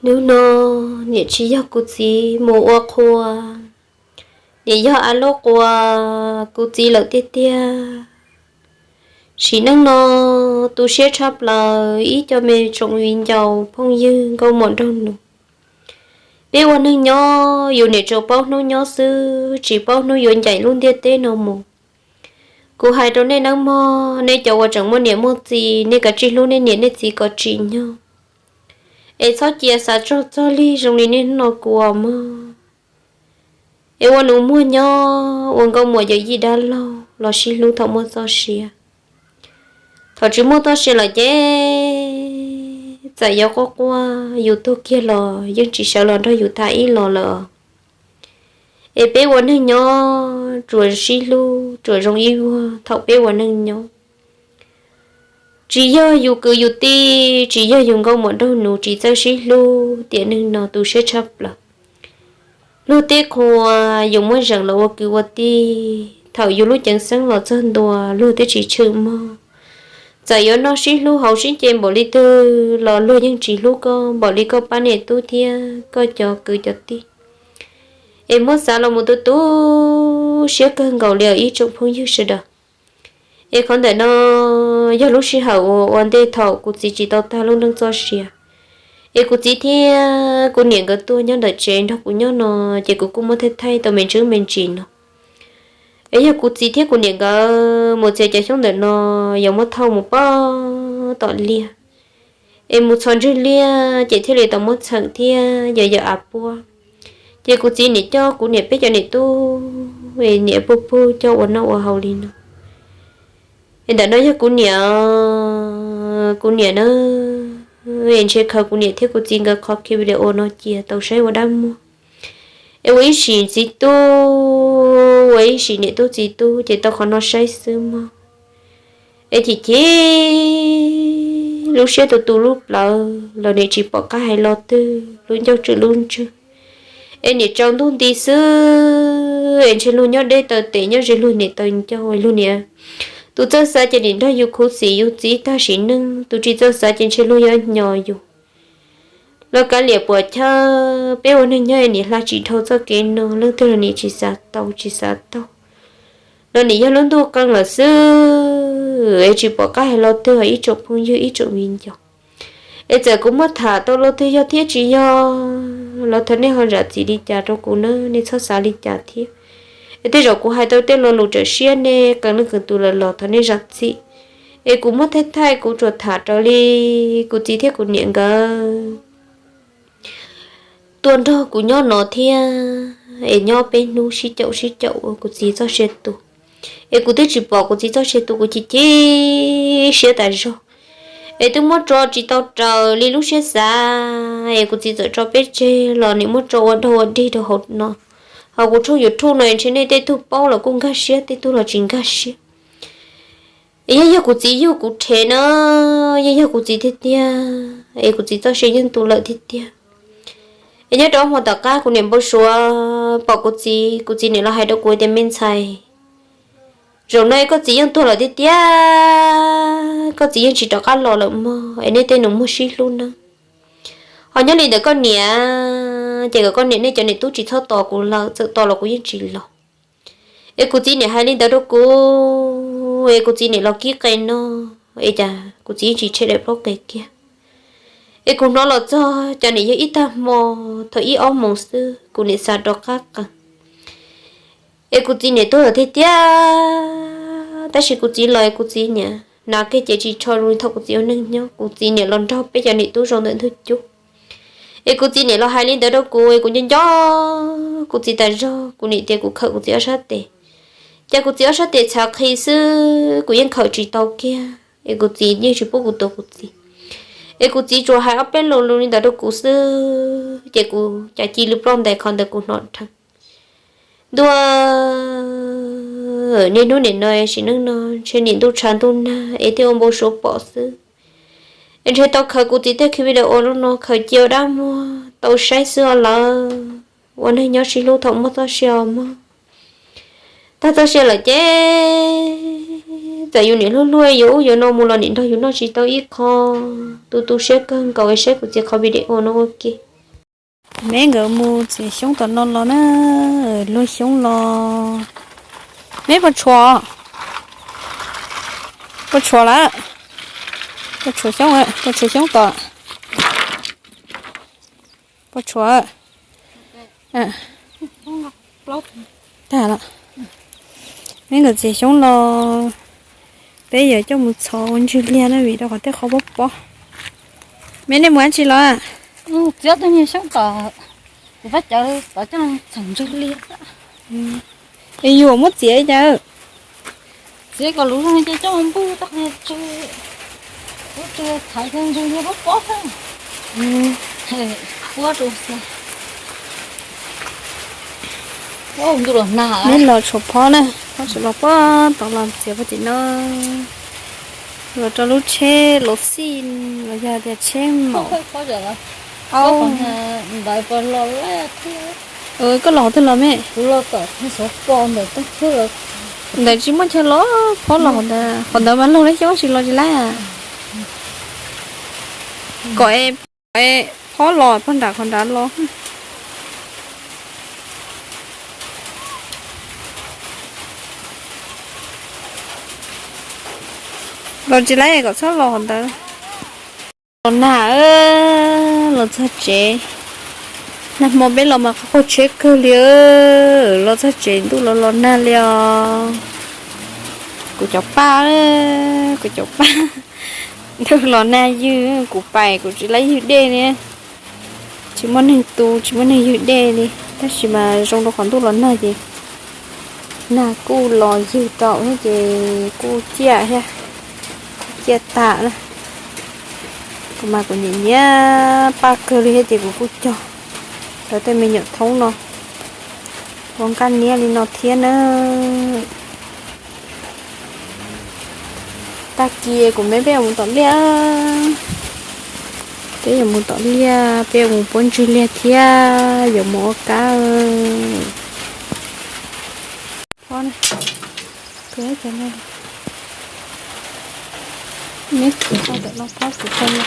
Hnub no niam tsis yog kuv txiv mus ua qhua, niam yog av lub quas kuv txiv lawm tiag tiag. Sim neej no tu siab tshaj plaws ib co me tsoom viv ncaus phooj ywg nkauj muam nraug nus. Peb ua neeg nyob yus niam tsuas paub hnub nyob xwb, tsis paub hnub yuav ncaim lub ntiaj teb no mus. Kuv hais rau nej nawb mog, nej cov uas tseem muaj niam muaj txiv, nej kav tsij hlub nej niam nej txiv kom tsim nyog, es txhob cia xav tsaug txog lig zoo li niaj hnub no kuv os mog. Es ua nus muag nyob, ua nkauj muam yawm yij dab laug los sib hlub thaum muaj txoj sia. Thaum tsis muaj txoj sia lawm ces txawm yuav quaj quaj yus tuag kiag los yeej tsis sawv los nrog yus tham ib los lawm. Es peb ua neeg nyob tsuas sib hlub tsuas zoo ib vuag thaum peb ua neej nyob. Tsis yog yus kwv yus tij, tsis yog yus nkauj muam nraug nus tsis txawj sib hlub, tiam neeg no tu siab tshaj plaws. Luag tej qhua yus muab zeem los ua kwv ua tij, thaum yus lub ceev xeeb los txog ntua luag twb tsis tshwm mog. Txawm yuav noj sib hlub haus sib ce npaum li twg los luag yeej tsis hlub koj npaum li koj pab niam tub thiab koj cov kwv cov tij. Es muab xav los mus tu tu siab kawg nkaus li os ib tsoom phooj ywg sawv daws. Es qhov ntawm no yog lub sij hawm uas ua ntej thaum kuv txiv tsis tau tag lub neej txoj sia, es kuv txiv thiab kuv niam nkawd tuaj nyob ntawm tsev nrog kuv nyob no, ces kuv kuj muab thaij thaij tau me ntsis me ntsis no. Es yog kuv txiv thiab kuv niam nkawd mus txias cov xyoob ntawm no, yuav muab thauj mus pog tom liaj, es mus txhos ntswg liaj ces thiaj li tau muab txheem thiab yog yawm av puab. Ces kuv txiv niam coj kuv niam peb cov niam tub, es niam puj puj coj ua noj ua haus li no. Es ntawm no yog kuv niam, kuv niam na, es ntshe khaws kuv niam thiab kuv txiv nkawd qhov ki video no cia tau saib ua dab muag. Es ua ib sim txiv tub, ua ib sim niam tub txiv tub ces tau qhov no saib xwb mog. Es chim chim lub siab tu tu lub plawv los niam tsis pom qab hais lo twg, lub ncauj tswm lub ntswg. Es niam tsaus ntuj nti xwb, es ntshe luag nyob deb taw tes nyob ze luag niam taw ncauj, luag niam. Tus txawj xav ces niam nrog yus khuv xim yus txiv tag sim neej, tus tsis txawj xav ces ntshe luag yuav hnyos yus. Los kav liam puam chawj, peb ua neeg nyob es niam hla tsis dhau txoj kev no, leej twg los niam tsis xav tau tsis xav taug. Los niam yog lub ntuj qee lawm xwb, es tsis pom qab hais lo twg os ib tsoom phooj ywg ib tsoom viv ncaus. Es txawm kuv muab tham tau lo twg yog thiab tsis yog los thov nej ho zam txim li cas rau kuv na, nej txhob xav li cas thiab. Es tej zaum kuv hais tau tej lo lus tsawm siab nej qee leej qee tus lawm los thov nej zam txim. Es kuv muab thaij thaij kuv tsuas tham raws li kuv txiv thiab kuv niam nkawd tuaj nrog kuv nyob no thiab, es nyob peb hnub sib caum sib caum ua kuv txiv txoj sia tu. Es kuv twb tsis pom kuv txiv txoj sia tu kuv chim chim siab tas zog. Es twb muab tso tsis tau raws li lub siab xav, es kuv txiv txawm tso peb tseg los niam muab tso ua dog ua dig rau hauv no. Hauv kuv tshooj YouTube no ntshe nej tej tug paub los kuj nkag siab, tej tug los tsis nkag siab. Es yeej yog kuv txiv yug kuv rhev na, yeej yog kuv txiv tiag tiag, es kuv txiv txoj sia yeej tu lawm tiag tiag. Es nyob rau hmo tom qab kuv niam npau suav pom kuv txiv, kuv txiv niam los hais rau kuv tias me ntxhais, zaum no koj txiv yeej tuag lawm tiag tiag, koj txiv yeej tsis rov qab los lawm mog, es nej tej nus muag sib hlub nawb. Ho nyob li ntawm koj niam, ces kom koj niam nej cov niam tub tsis txhob tos kuv lawm, txawm tos los kuv yeej tsis los. Es kuv txiv niam hais li ntawd rau kuv, es kuv txiv niam los kib qe no, es cas kuv txiv yeej tsis tshem daim plaub qe kiag. Es kuv hnov los txog cas niam yog ib tag hmo, thaum ib ob moos xwb kuv niam xav rov qab qees. Es kuv txiv niam tuag lawm tiag tiag, tab sis kuv txiv los es kuv txiv niam hnav kiag ces tsis tsho zoo li thaum kuv txiv ua neej nyob, kuv txiv niam los nrog peb cov niam tub zoo ntawm ntug cub. Es kuv txiv niam los hais li ntawd rau kuv, es kuv nco nco kuv txiv tas zog, kuv niam tias kuv khawm kuv txiv ob sab tes. Ces kuv txiv ob sab tes txhav qhi xwb, kuv yeej khawm tsis tau kiag, es kuv txiv yeej tsis pub kuv tuav kuv txiv. Es kuv txiv tsuas hais ob peb lo lus li ntawd rau kuv xwb, ces kuv cas cia li ploj ntais qhov ntawd kuv hnov dheev. Ntuj, niaj hnub nim no sim neej no ntshe nim ntuj tshav ntuj nag es thiaj ua npau suav pom xwb. Es ntshe tau khaws kuv txiv tej ki video no khaws cia ua dab muag tau saib xwb os lawm. Ua neeg nyob sib hlub thaum muaj txoj sia os mog. Tag txoj sia lawm ces txawm yus niam hlub hlub yuav ub yuav no mus los niam nrog yus noj tsis tau ib qho. Tu tu siab kawg nkaus es saib kuv txiv qhov video no ua ke. Meb nkawd mus txiav xyoob tom no los na, luag xyoob los. Meb puas tshuav? Puas tshuav lawm? Puas tshuav xyoob, puas tshuav xyoob tom? Puas tshuav? Tag lawm. Meb nkawd txiav xyoob los, peb yuav coj mus txhov ua ntswg liag na vim rau qhov tej qhov pob pob. Meb nej mus dab tsi los? Txiav tau niag xyoob tom kuv fab cawv tom coj txhov ntswg liag. Es yus muab txiav li cas? Txiav kom luv zoo ces coj mus npug tau qhov tseg, ub, txhais cov ntswg liag pob pob xwb. Puab rau xwb. Ntuj los nag. Neb los tshuav phob na, phob tseem los puag tod los txiav puag tim no. Los rau lub tsheb los xij los yog tias tsheb maum. Koj los qhov twg los me? Ntawd tsis muaj chaw los, phob los qhov ntawd, qhov ntawd mas luag lawv xyoob tsis los tsis laib. Kom, kom phob los pog nram qhov nrad los. Los tsis laib kom txhob los qhov ntawd. Los nag, los txog tsev. Nag hmo peb los mas qaug tsheb kawg li. Los txog tsev ntuj los los nag li os. Kuv cov paj, kuv cov paj, ntuj los nag ywg, kuv pais kuv tsis laib ywg dej li. Tsis muaj neeg tu tsis muaj neeg ywg dej li, tab sis mas zoo rau qhov ntuj los nag ces nag kuj los ywg rau thiab ces kuj ciaj thiab, kuj ciaj tas na. Kuv mas kuv nyiam nyiam paj kawg li thiab ces kuv kuj cog rau tej me nyuam thoob no ua nkaj niab li no thiab na. Tag kis kuv me peb yuav mus tom liaj, peb yuav mus tom liaj, peb yuav mus puab ntswg liag thiab yuav mus ua kab. Phob, peb khwv hau tam no phob kuv tau no.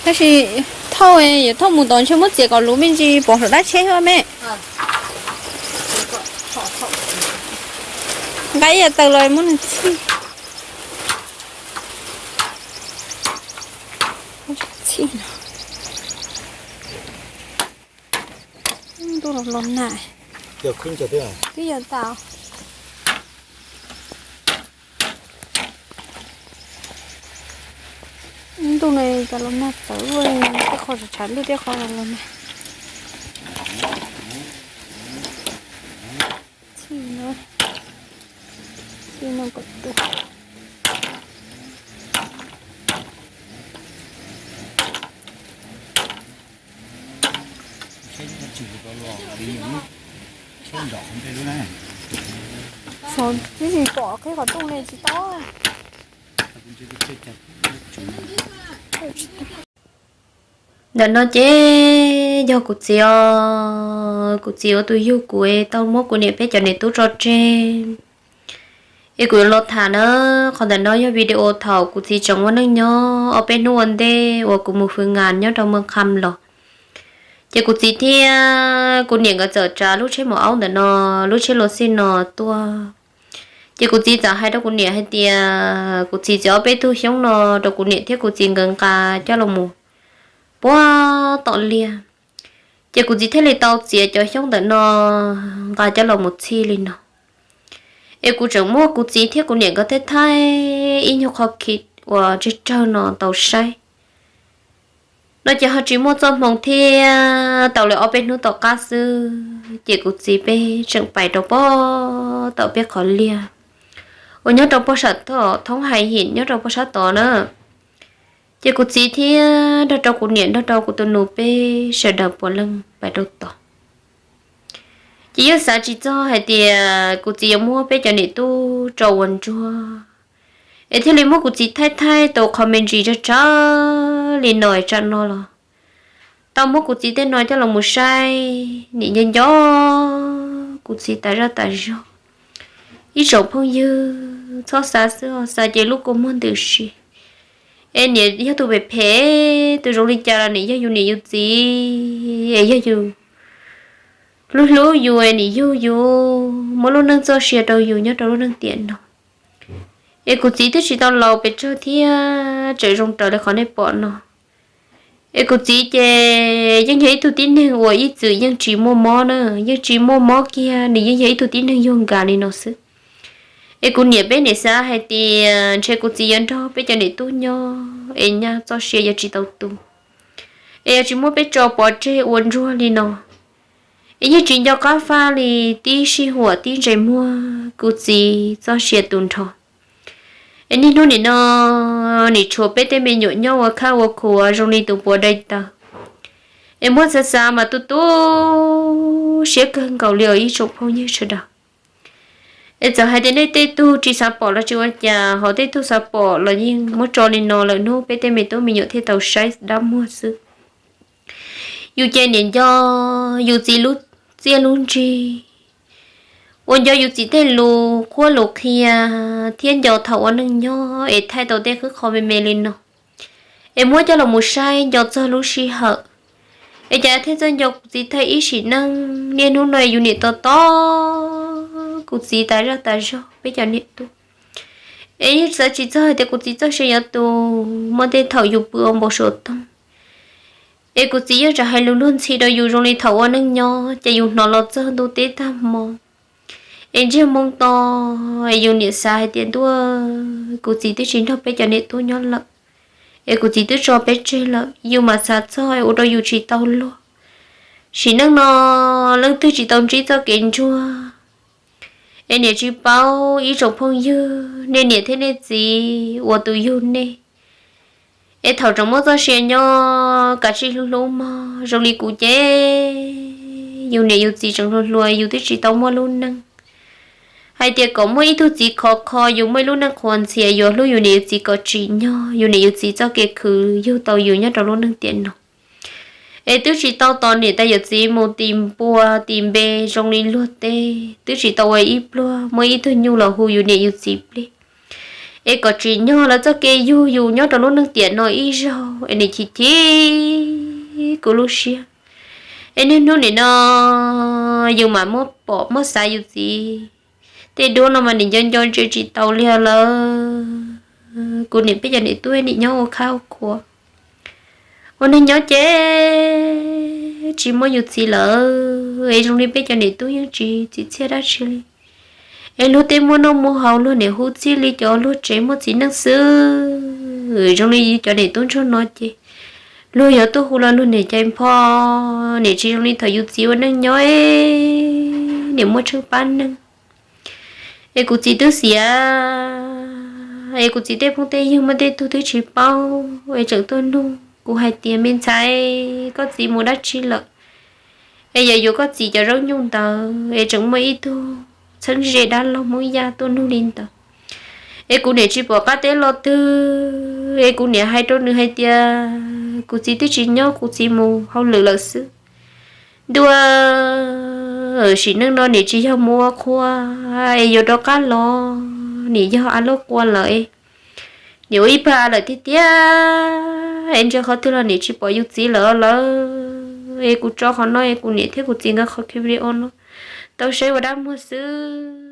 Tab sis thauj, yuav thauj mus tod ntshe muab txiav kom luv me ntsis pov saum dab tsheb xwb me. Nqa ib yam taws los muab nws txhij. Txhij no. Ntuj los los nag. Twb yog tas. Ntuj no cas los nag tawv luaj li, tej qho tshav ntuj tej qho los los nag. Txhij no, txhij no kom tu. Xyov tib si pom qhib qhov rooj li tsis tau. Ntawm no ces yog kuv txiv os, kuv txiv ua tus yug kuv es tau muab kuv niam peb cov niam tub tso tseg es kuv yuav los tham na. Qhov ntawm no yog video thaum kuv txiv tseem ua neej nyob ob peb hnub ua ntej uas kuv mus fwv ngas nyob rau Moos Kham los. Ces kuv txiv thiab kuv niam nkawd txawm tsav lub tsheb maum aub ntawm no, lub tsheb luv xij no tuaj. Ces kuv txiv txawm hais rau kuv niam hais tias kuv txiv txiav ob peb tug xyoob no rau kuv niam thiab kuv txiv nkawd nqa coj los puag tom liaj. Ces kuv txiv thiaj li tau txiav cov xyoob ntawm no nqa coj los mus txhij li no. Es kuv tseem muab kuv txiv thiab kuv niam nkawd tej thaij ib nyuag qho khi uas tsawg tsawg no tau saib. No ces ho tsis muaj txoj hmoo thiab, tau li ob peb hnub tom qab xwb ces kuv txiv peb tseem pais rau puag tom peb qhov liaj uas nyob rau puag sab tod, thoob hais him nyob rau puag sab tod na. Ces kuv txiv thiab nrog rau kuv niam nrog rau kuv tus nus peb sawv daws puav leej pais rau tod. Ces yeej xav tsis txog hais tias kuv txiv yuav muab peb cov niam tub tso ua ntsuag, es thiaj li muab kuv txiv thaij thaij tau qho me ntsis tsawg tsawg li no es tsam no los tau muab kuv txiv tej no coj los mus saib, niam nco nco kuv txiv tas zaj tas zog. Ib tsoom phooj ywg, txhob xav xwb os, xav ces lub kua muag ntws si. Es niam yog tus phem phem, tus zoo li cas los niam yog yus niam yus txiv, es yog yus hlub hlub yus es niam yug yus, muab lub neej txoj sia rau yus nyob rau lub neej tiam no. Es kuv txiv twb tsis tau laus pes tsawg thiab tseem zoo raws li qhov nej pom no. Es kuv txiv ces yeej yog ib tug tib neeg uas ib txwm yeej tsis muaj mob na, yeej tsis muaj mob kiag, nws yeej yog ib tug tib neeg yuag nkas li no xwb. Es kuv niam peb niam xav hais tias ntshe kuv txiv yuav nrog peb cov niam tub nyob es nyaj txoj sia yuav tsis tau tu, es yuav tsis muab peb tso pov tseg ua ntsuag li no. Es yeej tsis nco qab faj li, tib sij huam tib ntsais muag kuv txiv txoj sia tu nrho. Es niaj hnub nim no nim tshuav peb tej me nyuam nyob ua khab ua khuav zoo li tus puav dai taws. Es muab xav xav mas tu tu siab kawg nkaus li os ib tsoom phooj ywg sawv daws. Es txawm hais tias nej tej tug tsis xav pom los tsis ua cas, ho tej tug xav pom los yeej muab tso li no lawm, hnub peb tej me tub me nyuam thiaj tau saib dab muag xwb. Yus ces niam nco yus txiv lub txiaj lub ntsig, uas nco yus txiv tej lus qhuab lus qhia, thiab nco thaum ua neej nyob es thaij tau tej qwb qho me me li no, es muab coj los mus saib nco txog lub sij hawm. Es cas thiaj txawj nco kuv txiv thaij ib sim neej, niaj hnub no yus niam tos tos kuv txiv tas zaj tas zog peb cov niam tub. Es yeej xav tsis txog hais tias kuv txiv txoj sia yuav tu, muaj tej thaum yus pw ua npau suav toog. Es kuv txiv yeej tseem hais lus luag ntxhi rau yus zoo li thaum ua neej nyob ces yus hnov los txog ntuj teb tag hmo. Es ntsiag moo to, es yus niam xav hais tias ntuj, kuv txiv twb tsis nrog peb cov niam tub nyob lawm, es kuv txiv twb tso peb tseg lawm, yus mam xav txog es ua rau yus tsis tau luag. Sim neej no leej twg tsis tau ntsib txoj kev ntsuag, es niam tsis paub ib tsoom phooj ywg, nej niam thiab nej txiv uas tus yug nej, es thaum tseem muaj txoj sia nyob kav tsij hlub hlub mog. Zoo li kuv ces yus niam yus txiv tseem hluas hluas, yus twb tsis tau muaj lub neej. Hais tias kom muaj ib tug txiv khov kho, yus muaj ib lub neej qhuas ntxhias, yuav hlub yus niam yus txiv kom tsim nyog yus niam yus txiv txoj kev khwv yug tau yus nyob rau lub neej tiam no. Es twb tsis tau tos niam tais yawm txiv mus tis npua tis npe zoo li luag tej, twb tsis tau ua ib pluag muaj ib tug nyuj los hu yus niam yus txiv plig. Es kom tsim nyog lawv txoj kev yug yus nyob rau lub neej tiam no ib zaug, es niam chim chim kuv lub siab. Es niaj hnub nim no yus mam muab pom muab xav yus txiv tej duab no mas nim nco nco ntsia tsis tau li lawm. Kuv niam peb cov niam tub nim nyob ua khab ua khuav, ua neeg nyob ces tsis muaj yus txiv lawm, es zoo li peb cov niam tub yeej tsis txim txiaj dab tsi li. Es luag tej muaj noj muaj haus, luag niam hu txij li cov luag tsev muaj txiv neej xwb. Zoo li cov niam tub ntsuag no ces luag yuav tuaj hu los luag niam cais npho, niam tsis zoo li thaum yus txiv ua neej nyob, niam muaj tsheej pab neeg. Es kuv txiv twb xiam, es kuv txiv tej phooj tej ywg muaj tej tug twb tsis paub, es tseem tuaj nug kuv hais tias me ntxhais, koj txiv mus dab tsi lawm? Es yog yuav koj txiv cov zaub nyuj ntawd, es tseem muaj ib tug txheeb ze dab laug Hmoob Yaj tuaj nug li ntawd. Es kuv niam tsis pom qab teb lo twg, es kuv niam hais rau nws hais tias kuv txiv twb tsis nyob, kuv txiv mus hauj lwm lawm xwb. Ntuj, sim neej no niam tsis yog mus ua qhua, es yuav rov qab los, niam yog av lub qua lawm, niam ua ib pawg av lawm tiag tiag, es ntsia qhov twg los niam tsis pom yus txiv lawm lawm. Es kuv tso qhov no es kuv niam thiab kuv txiv nkawd qhov video no tau saib ua dab muag xwb.